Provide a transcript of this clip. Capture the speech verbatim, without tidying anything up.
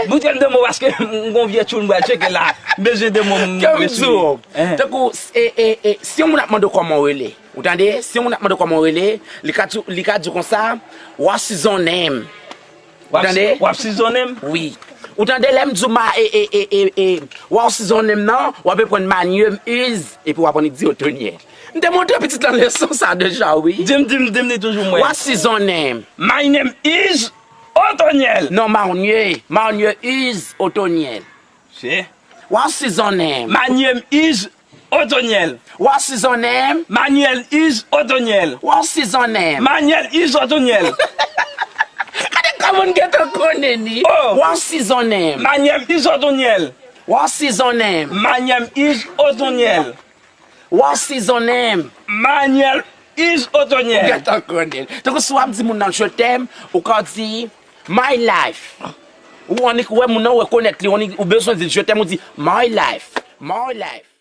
Bout de mo paske m gon vye tchoul m pral tcheke la. M bezwen de mo m Kè m di w, tankou, e, e, e, si yon moun ap mande w kòman w rele, ou tande? Si yon moun ap mande w kòman w rele, li ka di, li ka di w konsa, what's his own name? Ou tande? W ap sizonnen m? Wi. Ou tande lè m di w ma, e, e, e, e, e, what's his own name nan, w ap reprann my name is, epi w ap annik di Otonyèl. M te montre pitit lan leson sa deja, wi. Di m, di m, di m li toujou mwen. What's his own name? My name is Otonyèl. Non, my name, my name is Otonyèl. Se. What's his own name? My name is Otonyèl. What's his own name? My name is Otonyèl. What's his own name? My name is Otonyèl. Gade kòman n gentan konnen ni. Oh. What's his own name? My name is Otonyèl. What's his own name? My name is Otonyèl. What's his own name? My name is Otonyèl. Gentan konnen. Tankou si w ap di moun nan je t'aime, ou ka di my life. Ou annik wè moun nan rekonèt li, ou annik, ou bezwen di je t'aime, ou di my life. My life.